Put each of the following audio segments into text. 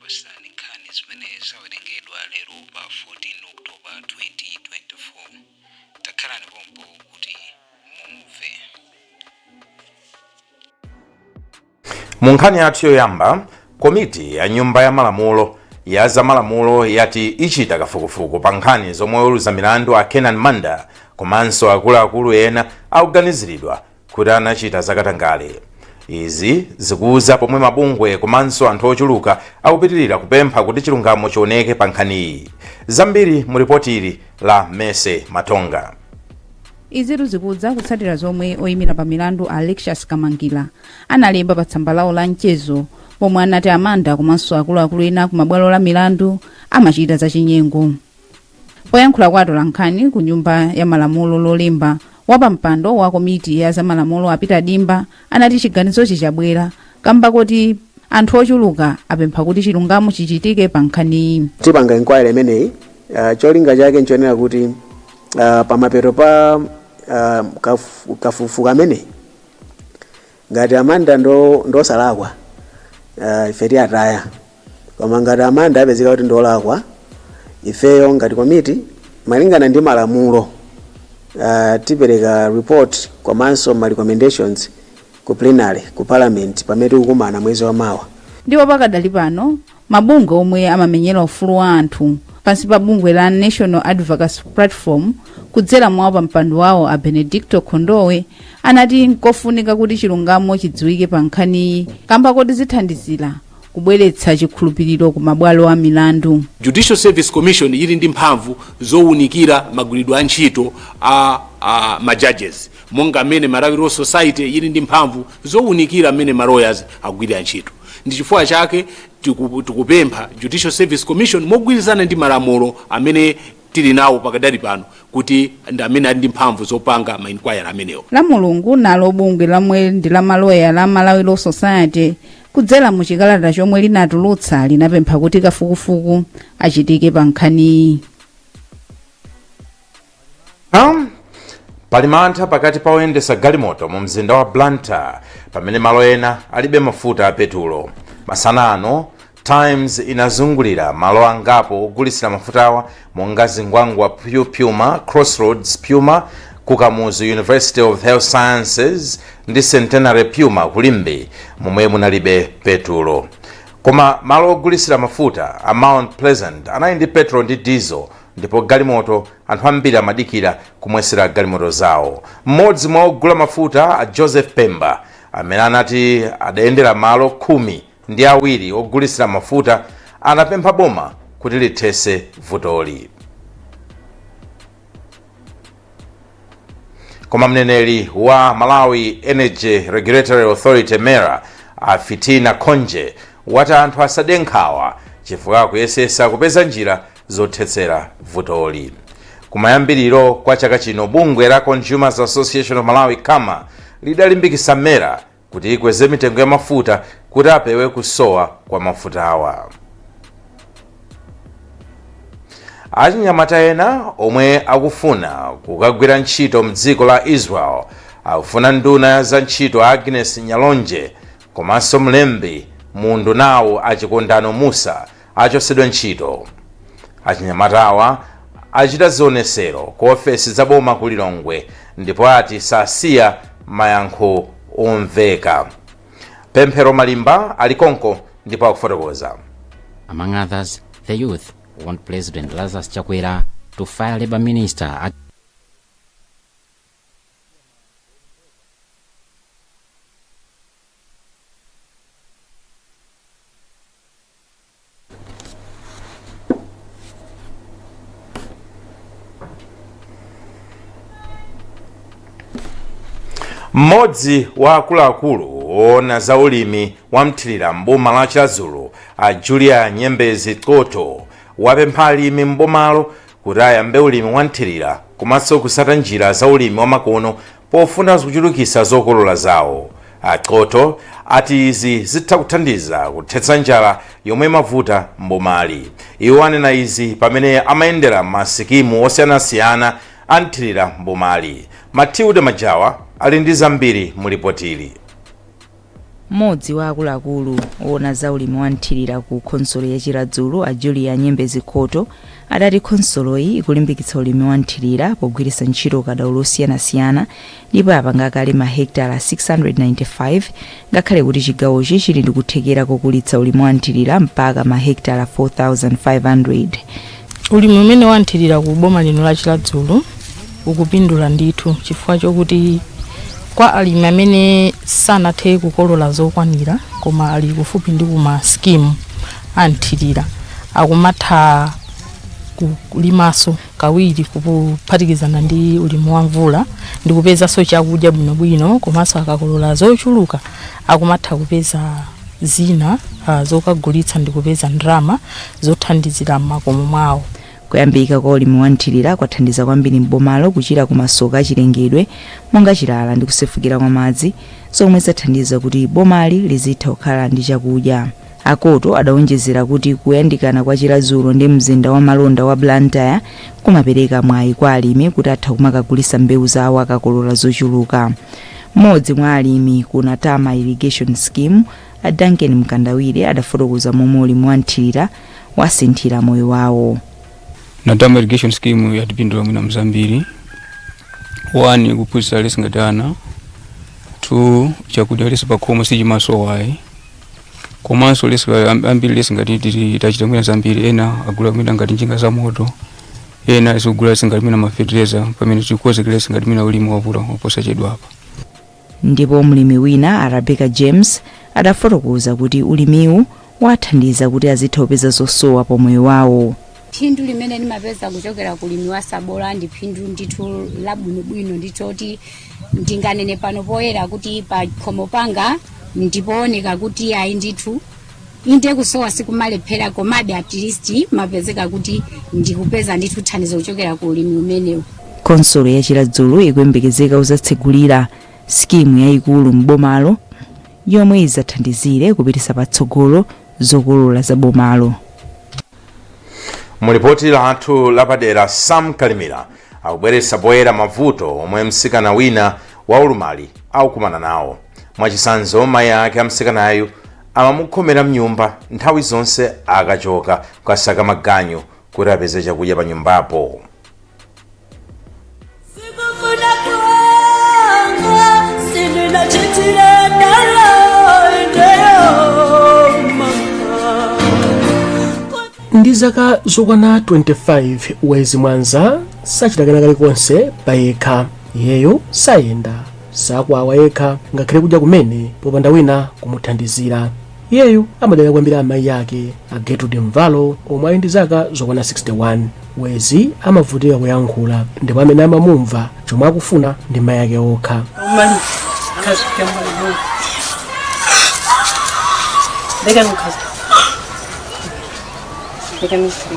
Tikupatsirani nkhani zimene zawerengedwa lero pa 14 October 2024. Takhalani pompo kuti mumve. Mu nkhani yathu yoyamba, komiti ya nyumba ya malamulo ya zamalamulo yati ichita kafukufuku pa nkhani zomwe oweruza milandu a Kenan Manda komanso akuluakulu ena akuganiziridwa kuti anachita zakatangale. Izi zikuza pomwe mabungwe komanso anthu ochuluka akupitirira kupempha kuti chilungamo chioneke pa nkhaniyi. Zambiri mu ripoti ili la Mese Matonga. Izitu zikudza kutsatira zomwe oyimira pa milandu a Alexious Kamangila analemba pa tsamba lawo la mchezo pomwe anati a Manda komanso akuluakulu ena ku mabwalo la milandu amachita zachinyengo. Poyankhula kwa atolankhani ku nyumba ya malamulo Lolemba, wapampando wa komiti ya zamalamulo a Peter Dimba anati chiganizochi chabwera kamba koti anthu ochuluka apempha kuti chilungamo chichitike pa nkhaniyi. Tipanga inquiry imeneyi, cholinga chake nchonena kuti pamapeto pa kafukufuku ameneyi, ngati Amanda ndosalakwa, ife tiyataya, koma ngati Amanda apezeka kuti ndolakwa, ifeyo ngati komiti, malingana ndi malamulo, tipereka report komanso ma recommendations ku plenary ku parliament pamene tikukumana mwezi wa mawa. Ndipo pakadali pano mabungwe omwe amamenyera ufulu wa anthu pansi pa bungwe la National Advocacy Platform kudzera mwa wapampando wawo a Benedicto Kondowe anati nkofunika kuti chilungamo chidziwike pa nkhaniyi kamba koti zithandizira kubweretsa chikhulupiriro ku mabwalo a milandu. Judicial Service Commission ili ndi mphamvu zowunikira magwiridwe a ntchito a ma judges, monga mmene Malawi Law Society ili ndi mphamvu zowunikira mmene ma lawyers agwirira ntchito. Ndi chifukwa chake tikupempha Judicial Service Commission, mogwirizana ndi malamulo amene tili nawo pakadali pano, kuti ndi amene ali ndi mphamvu zopanga ma inquiry amenewo. La Mulungu nalo bungwe lomwe ndi la maloya la Malawi Law Society kudzera mu chikalata chomwe linatulutsa linapempha kuti kafukufuku achitike pa nkhaniyi. Pali mantha pakati pa oyendesa galimoto mu mzinda wa Blantyre pamene malo ena alibe mafuta a petulo. Masana ano Times inazungulira malo angapo ogulisira mafutawa monga Zingwangwa Puma, Crossroads Puma, ku Kamuzu University of Health Sciences ndi Centenary Puma ku Limbe momwe munalibe petulo. Koma malo ogulisira mafuta a Mount Pleasant anali ndi petrol ndi diesel ndipo galimoto anthu ambiri amadikira kumwesera galimoto zawo. Mmodzi mwa ogula mafuta a Joseph Pemba amene anati adayendera malo 12 ogulisira mafuta anapempha boma kuti lithese vutoli. Koma mneneri wa Malawi Energy Regulatory Authority MERA a Fitina Khonje wati anthu asade nkhawa chifukwa akuyesesa kupeza njira zothetsera vutoli. Kumayambiriro kwa chaka chino bungwe la Consumers Association of Malawi CAMA lidalimbikitsa MERA kuti ikweze mitengo ya mafuta kuti apewe kusowa kwa mafutawa. Achinyamata ena omwe akufuna kukagwira ntchito mdziko la Israel akufuna nduna ya za ntchito Agnes Nyalonje komanso mlembi mu undunawu a Chikondano Mussa achotsedwe ntchito. Achinyamatawa achita zionesero ku ofesi za boma ku Lilongwe ndipo ati sasiya mayankho omveka. Pemphero Malimba ali konko ndipo akufotokoza. Among others, the youth want President Lazarus Chakwera to fire Labour Minister Mmodzi wa akuluakulu oona za ulimi wa mthirira m'boma la Chiradzulu a Julia Nyembezi Qoto wapempha alimi m'bomalo kuti ayambe ulimi wa mthirira komanso kusata njira za ulimi wamakono pofuna kuchulukitsa zokolola zawo. A Qoto ati izi zitha kuthandiza kuthetsa njala yomwe imavuta m'bomali. Iwo anena izi pamene amayendera ma sikimu osiyanasiyana a mthirira m'bomali. Matilda Majawa ali ndi zambiri mu lipotili. Mmodzi wa akuluakulu owona za ulimi wa nthirira ku khonsolo ya Chiradzulu, a Julia Nyembezi Khoto, adati khonsoloyi ikulimbikitsa ulimi wa nthirira pogwiritsa ntchito kadaulo osiyanasiyana ndipo apanga kale mahekitala 695, ngakhale kuti chigawochi chili ndi kuthekera kokulitsa ulimi wa nthirira mpaka mahekitala 4500. Ulimi umene wanthirira ku boma lino la Chiradzulu ukupindula ndithu, chifukwa chokuti kwa alimi amene sanathe kukolola zokwanira koma ali kufupi ndi kuma scheme anthirira, akumatha kulimaso kawiri kuphatikizana ndi ulimi wa mvula ndi kupezanso chakudya bwinobwino. Komanso akakolola zochuluka akumatha kupeza zina zokagulitsa ndi kupeza ndalama zothandizira m'makomo mwawo. Kuyambika kwa ulimi wa nthirira kwathandiza kwambiri m'bomalo kuchira ku masoka achilengedwe monga chilala ndi kusefukira kwa madzi, zomwe zathandiza kuti bomali lizitha kukhala ndi chakudya. Akoto adawonjezera kuti kuyandikana kwa Chiradzulu ndi mzinda wa malonda wa Blantyre kumapereka mwayi kwa alimi kuti atha kumakagulitsa mbewu zawo akakolola zochuluka. Mmodzi mwa alimi ku Natama Irrigation Scheme, a Duncan Mkandawire, adafotokoza momwe ulimi wa nthirira wasinthira moyo wawo. Natama Irrigation Scheme yatipindula mwina mzambiri. One, kuphunzitsa lesi ngati ana. Two, chakudya lesi pakhomo sichimasowayi. Komanso lesi ambiri lesi ngati tachita mwina zambiri, ena agula mwina ngati njinga za moto, ena zikugula lesi ngati mwina mafetereza pamene tikukonzekera lesi ngati mwina ulimi wavula waposachedwa apa. Ndipo mlimi wina, a Rebecca James, adafotokoza kuti ulimiwu wathandiza kuti azitha kupeza zosowa pa moyo wawo. Phindu limene ndimapeza kuchokera kulimi wa sabola ndi phindu ndithu labwinobwino nditoti ndinganene pano poyera kuti pa khomo panga ndipooneka kuti ayi ndithu, inde kusowa sikumalephera, komabe at least mapezeka kuti ndikupeza ndithu thandizo kuchokera ku ulimi umenewu. Khonsolo ya Chiradzulu ikuyembekezeka kuzatsegulira skimu yayikulu m'bomalo yomwe idzathandizire kupititsa patsogolo zokolola za bomalo. Mulipoti lathu lapadera, Sam Kalimira akubweretsa poyera mavuto omwe mtsikana wina wa ulumali akukumana nawo. Mwachitsanzo, mayi ake amtsikanayu amamukhomera mnyumba nthawi zonse akachoka kukasaka maganyu kuti apeze chakudya pa nyumbapo. Sikufuna kwanga, sindinachitire dala ndeyo mama. Ndi zaka zokwana 25, Wezi Mwanza sachita kena kalikonse payekha. Iyeyo sayenda, sakwawa yekha, ngakhale kudya kumene popanda wina kumuthandizira. Iyeyo amadalira kwambiri amayi ake, a Gertrude Mvalo, omwe ali ndi zaka zokwana 61. Wezi amavutika kuyankhula, ndipo amene amamumva chomwe akufuna ndi mayi ake okha.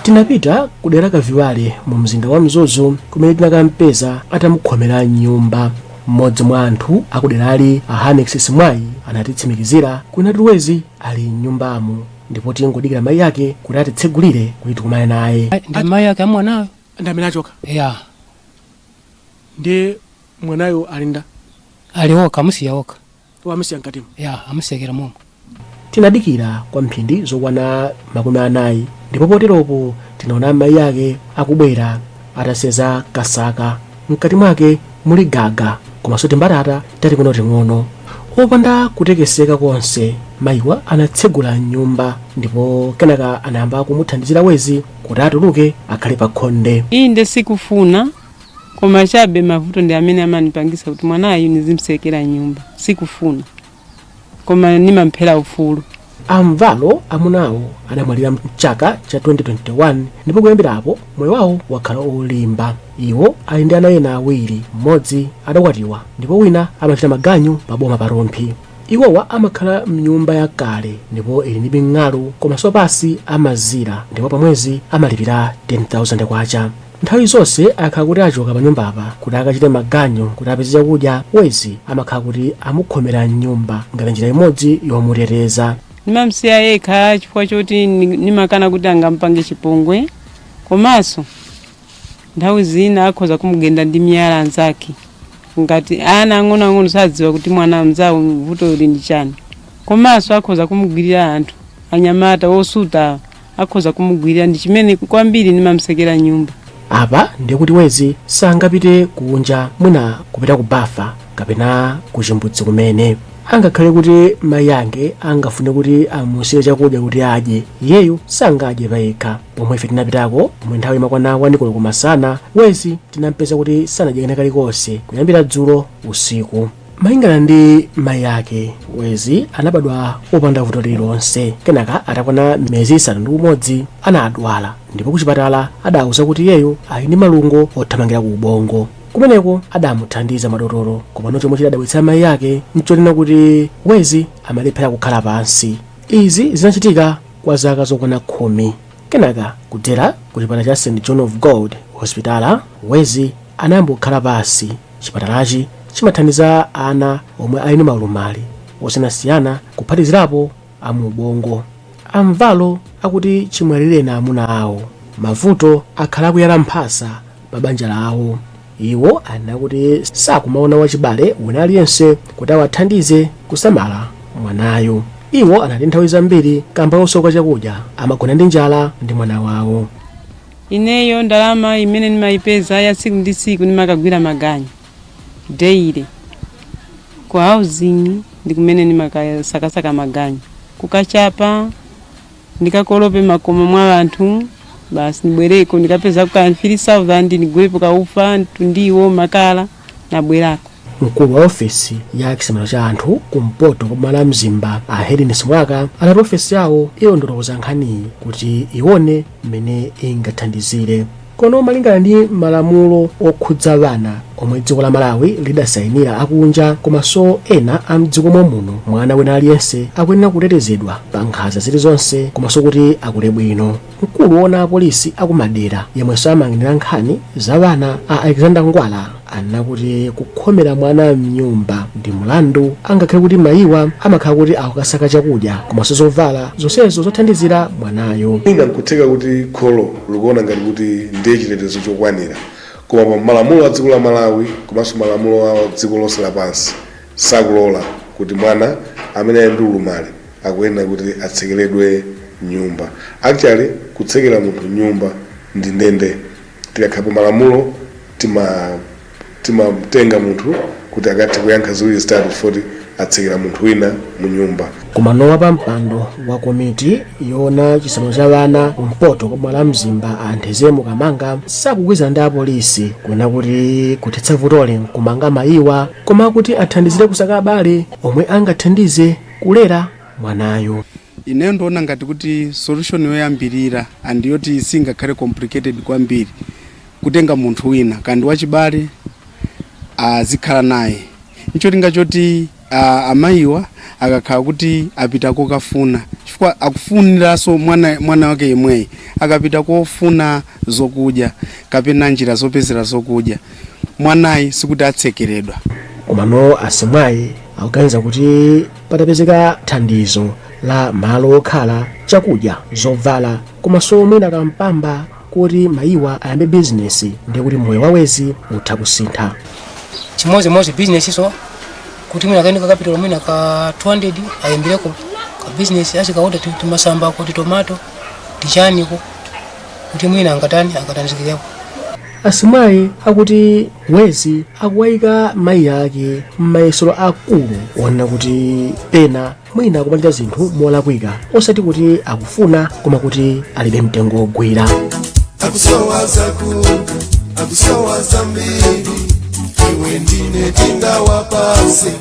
Tinapita ku dera Kaviwale mu mzinda wa Mzuzu, kumene tinakampeza atamukhomera mnyumba. Mmodzi mwa anthu akuderali, a Hanex Simwayi, anatitsimikizira kuti Wezi ali mnyumbamo ndipo tingodikira mayi ake kuti atitsegulire kuti tikumane naye. Ndi mayi ake amwanayo. Ndi amene achoka? Ya. Ndi mwanayo alinda? Ali okha, amusiya okha. Wamusiya mkatimo? Ya, amusekera momwe. Tinadikira kwa mphindi zokwana 40, ndipo poteropo tinaona mayi ake akubwera ataseza kasaka, mkati mwake muli gaga komanso timbatata tating'onoting'ono. Opanda kutekeseka konse, mayiwa anatsegula nyumba ndipo kenaka anayamba kumuthandizira Wezi kuti atuluke akhale pa khonde. Inde, sikufuna, koma chabe mavuto ndi amene amanipangisa kuti mwanayu nizimsekera nyumba. Sikufuna, koma nimamphera ufulu. Amvalo amunawo adamwalira mchaka cha 2021, ndipo kuyambirapo moyo wawo wakhala olimba. Iwo ali ndi ana ena awiri, mmodzi adakwatiwa ndipo wina amachita maganyu pa boma pa Rumphi. Iwowa amakhala mnyumba yakale ndipo ili ndi ming'alu komanso pasi amazira, ndipo pamwezi amalipira 10,000 kwacha. Nthawi zonse akhala kuti achoka pa nyumbapa kuti akachite maganyu kuti apeze chakudya, Wezi amakhala kuti amukhomera mnyumba ngati njira imodzi yomuteteza. Nimamsiya yekha chifukwa choti nimakana kuti angampange chipongwe, komanso nthawi zina akhoza kumugenda ndi miyala anzake, ngati ana ang'onoang'ono sadziwa kuti mwana mzawo vuto ili ndi chani. Komanso akhoza kumugwirira anthu anyamata wosuta, akhoza kumugwirira. Ndi chimene kwambiri ndimamsekera nyumba. Apa ndiye kuti Wezi sangapite kunja, mwina kupita ku bafa kapena ku chimbudzi kumene. Angakhale kuti mayi ake angafune kuti amusire chakudya kuti adye, iyeyu sangadye payekha. Pomwe ife tinapitako, pomwe nthawi imakwana 1 koloko masana, Wezi tinampeza kuti sanadye kena kalikonse kuyambira dzulo usiku. Malingana ndi mayi ake, Wezi anabadwa opanda vuto lililonse. Kenaka atakwana miyezi 6 anadwala, ndipo kuchipatala adawuza kuti iyeyo ali ndi malungo othamangira ku ubongo. Kumeneko adamuthandiza madotolo, komano chomwe chidadabwitsa mayi ake nchonena kuti Wezi amalephera kukhala pansi. Izi zinachitika kwa zaka zokwana 10. Kenaka kudzera ku chipatala cha St John of God Hospital, Wezi anayamba kukhala pansi. Chipatalachi chimathandiza ana omwe ali ndi maulumali osiyanasiyana, kuphatizirapo amuubongo. Amvalo akuti chimwalireni amuna awo, mavuto akhala akuyala mphasa pa banja lawo. Iwo anena kuti sakumaona wachibale wina aliyense kuti awathandize kusamala mwanayo. Iwo anati nthawi zambiri kamba kosowa chakudya amagona ndi njala ndi mwana wawo. Ineyo ndalama imene ndimayipeza ya tsiku ndi tsiku, ndimakagwira maganyu daily ku housing, ndi kumene ndimakasakasaka maganyu, kukachapa, ndikakolope makomo mwa anthu. Basi, ndibwereko, ndikapeza ka 3000, ndigulepo kaufa, mtundiwo, makala, nabwerako. Mkulu wa ofesi ya chisamaliro cha anthu kumpoto kwa boma la Mzimba, a Helen Simwaka, anati ofesi yawo ilondoloza nkhaniyi kuti ione mmene ingathandizire. Kono malingana ndi malamulo okhudza vana omwe dziko la Malawi lidasayinira akunja komanso ena a mdziko muno, mwana wina aliyense akuyenera kutetezedwa pa nkhanza zilizonse komanso kuti akule bwino. Mkulu woona apolisi akumadera yemwenso amayang'anira nkhani za vana, a Alexander Ngwala, anena kuti kukhomera mwana mnyumba ndi mulandu, angakhale kuti mayiwa amakhala kuti akukasaka chakudya komanso zovala zonsezo zothandizira mwanayo. Ina nkutheka kuti kholo likuona ngati kuti ndiye chitetezo chokwanira, koma pa malamulo a dziko la Malawi komanso malamulo a dziko lonse lapansi sakulola kuti mwana amene ali ndi ulumali akuyenera kuti atsekeredwe nyumba. Actually, kutsekera munthu nyumba ndi ndende. Tikakhala pa malamulo, timatenga munthu kuti akathe kuyankha ziwiri zitatu chifukwa atsekera munthu wina mu nyumba. Komano pa mpando wa komiti yoona chisamaliro cha vana kumpoto kwa boma la Mzimba, a Nthezemu Kamanga, sakugwirizana ndi apolisi kunena kuti kuthetsa vutoli nkumanga mayiwa, koma kuti athandizire kusaka abale omwe angathandize kulera mwanayo. Ineyo ndiona ngati kuti solution yoyambirira and yoti singakhale complicated kwambiri, kutenga munthu wina kandi wachibale azikhala naye, ncholinga choti amayiwa akakhala kuti apita kokafuna, chifukwa akufuniranso mwana wake yemweyi, akapita kofuna zokudya kapena njira zopezera zokudya, mwanayi sikuti atsekeredwa. Komano asimwayi akuganiza kuti patapezeka thandizo la malo okhala, chakudya, zovala komanso mwina kampamba kuti mayiwa ayambe bizinesi, ndiye kuti moyo wa Wezi utha kusintha. Chimodzimodzi bizinesi, so kuti mwina kaini ka capital mwina ka 200, ayambireko ka bizinesi, azikaoda timasamba kuti tomato tichaniko, kuti mwina angatani, angathandizikireko. Asimayi akuti Wezi akuwayika mayi ake m'mayesero akulu, onena kuti pena mwina akumachita zinthu molakwika, osati kuti akufuna, koma kuti alibe mtengo wogwira. Akusowa zakudya, akusowa zambiri, iwe ndine tingawapase.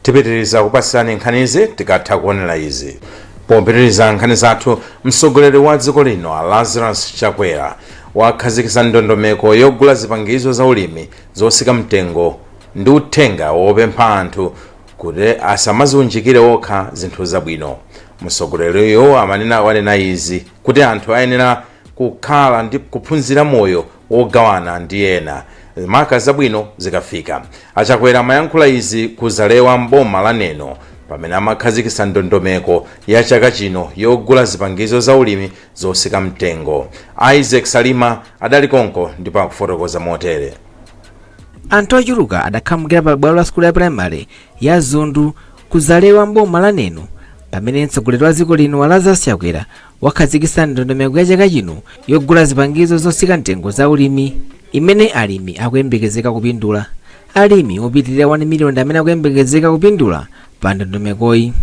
Tipitiriza kupasirani nkhanizi tikatha kuonera izi. Popitiriza nkhani zathu, mtsogoleri wa dziko lino Lazarus Chakwera wakhazikitsa ndondomeko yogula zipangizo za ulimi zosika mtengo ndi uthenga wopempha anthu kuti asamaziunjikire okha zinthu zabwino. Mtsogoleriyo amanena wanena izi kuti anthu ayenera kukhala ndi kuphunzira moyo wogawana ndi ena, maka zabwino zikafika. Achakwera amayankhula izi kuzalewa mboma la Neno pamene amakhazikitsa ndondomeko ya chaka chino yogula zipangizo za ulimi zosika mtengo. Isaac Salima adali konko ndipo akufotokoza motere. Anthu ochuluka adakhamukira pa bwalo la sukulu ya primary ya Zundu Kuzalewa mboma la Neno, pamene mtsogoleri wa dziko lino Lazarus Chakwera wakhazikitsa ndondomeko ya chaka chino yogula zipangizo zotsika mtengo za ulimi imene alimi akuyembekezeka kupindula. Alimi opitirira 1 miliyoni amene akuyembekezeka kupindula pa ndondomekoyi.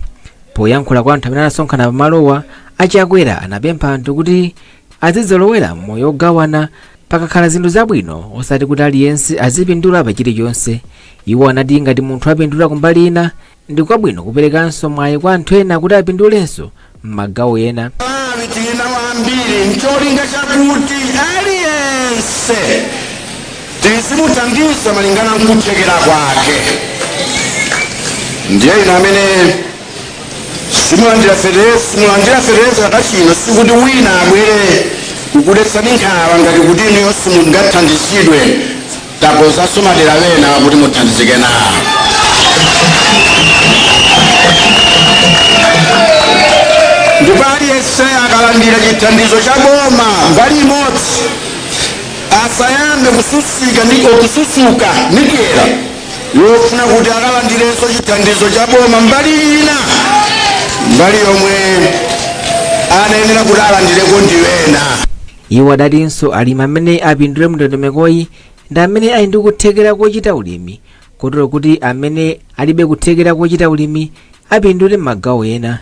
Poyankhula kwa anthu amene anasonkhana pamalowa, aChakwera anapempha anthu kuti azizolowera moyo ogawana pakakhala zinthu zabwino, osati kuti aliyense azipindula pa chilichonse. Iwo anati ngati munthu apindula kumbali ina, ndi kwabwino kuperekanso mwayi kwa anthu ena kuti apindulenso m'magawo ena. Tili nawo ambiri ncholinga chakuti aliyense tizimuthandiza malingana nkuthekera kwake. Ndiye ino amene simulandira fetereza, simulandira fetereza chaka chino, sikuti wina abwere kukudetsani nkhawa ngati kuti inuyo simungathandizidwe. Takonzanso madera wena kuti muthandizike nawo. Ndipo aliyense akalandira chithandizo cha boma mbali imodzi, asayambe kususika ndi kususuka ndi dyera yofuna kuti akalandirenso chithandizo cha boma mbali ina, mbali yomwe anayenera kuti alandireko ndi wena. Iwo adatinso alimi amene apindule mu ndondomekoyi ndi amene ali ndi kuthekera kochita ulimi, kotero kuti amene alibe kuthekera kochita ulimi apindule m'magawo ena.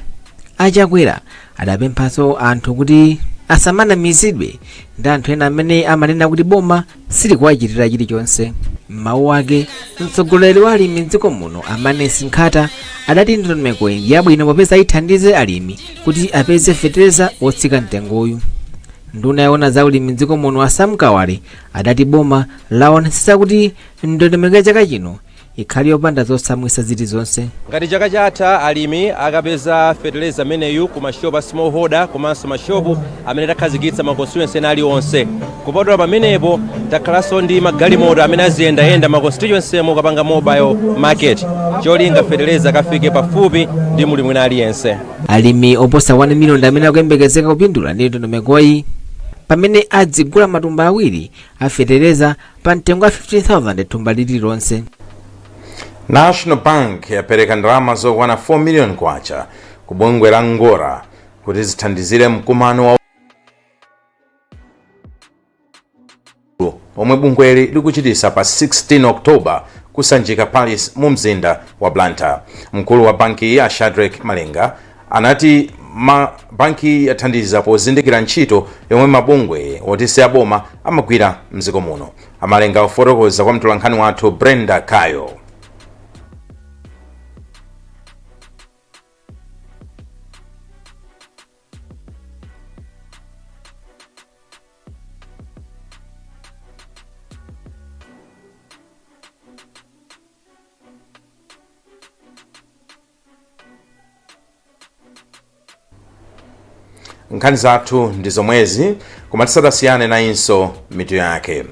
AChakwera adapemphanso anthu kuti asamanamizidwe ndi anthu ena amene amanena kuti boma silikuwachitira chilichonse. M'mawu ake, mtsogoleri wa alimi mdziko muno a Manesi Nkhata adati ndondomekoyi ndi yabwino popeza ithandize alimi kuti apeze fetereza wotsika mtengoyu. Nduna yoona za ulimi mdziko muno a Sam Kawale adati boma laonetsetsa kuti ndondomeko ya chaka chino ikhale yopanda zotsamwitsa zilizonse. Ngati chaka chatha alimi akapeza feteleza ameneyu ku mashopu a smallholder komanso mashopu amene takhazikitsa ma constituency ena aliwonse. Kupatula pamenepo, takhalanso ndi magalimoto amene aziyendayenda ma constituency mu kapanga mobile market, cholinga feteleza akafike pafupi ndi mulimi wina aliyense. Alimi oposa 1 miliyoni ndi amene akuyembekezeka kupindula ndi ndondomekoyi, pamene adzigula matumba awiri a feteleza pa mtengo wa 15,000 thumba lililonse. National Bank yapereka ndalama zokwana 4 million kwacha ku bungwe la Ngora kuti zithandizire mkumano wa omwe bungweli likuchitisa pa 16 October ku Sanjika Palace mu mzinda wa Blantyre. Mkulu wa banki ya Shadreck Malenga anati banki yathandiza pozindikira ntchito yomwe mabungwe oti si aboma amagwira mdziko muno. Amalenga ofotokoza kwa mtolankhani wathu Brenda Kayo. Nkhani zathu ndi zomwezi, koma tisadasiyane nayinso mitu yake.